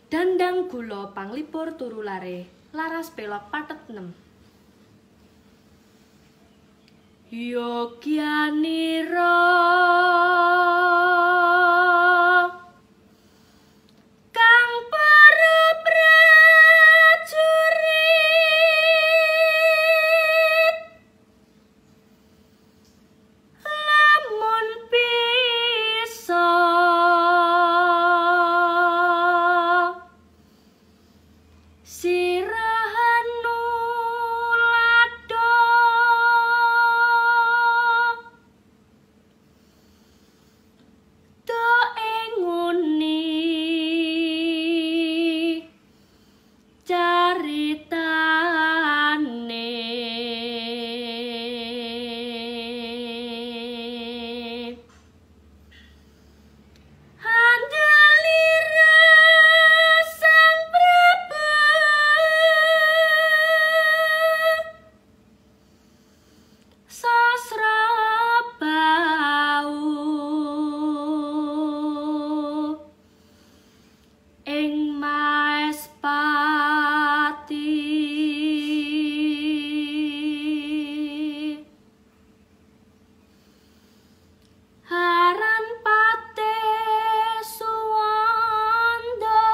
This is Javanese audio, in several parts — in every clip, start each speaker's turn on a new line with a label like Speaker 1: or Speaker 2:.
Speaker 1: Dandang gula panglipur turu lare, laras pelog pathet 6. Yogyanira kang para prajurit, lamun bisa sirahanu lado do enguni caritane. Handelira Sang Prabu Sasrabau ing Maespati. Haran Pate Suwanda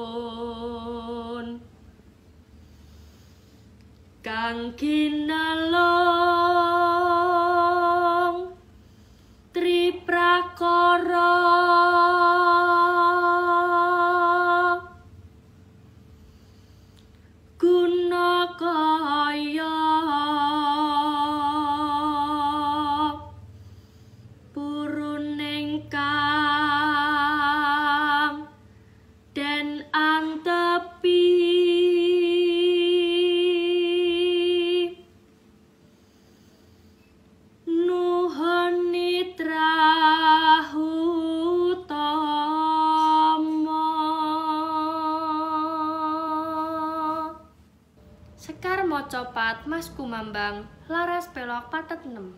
Speaker 1: lelabuhanipun kang kinalung triprakara guna kaya puruning kang den antepi. Nuhun nitra utama. Sekar Mocopat Mas Kumambang, laras pelog pathet 6.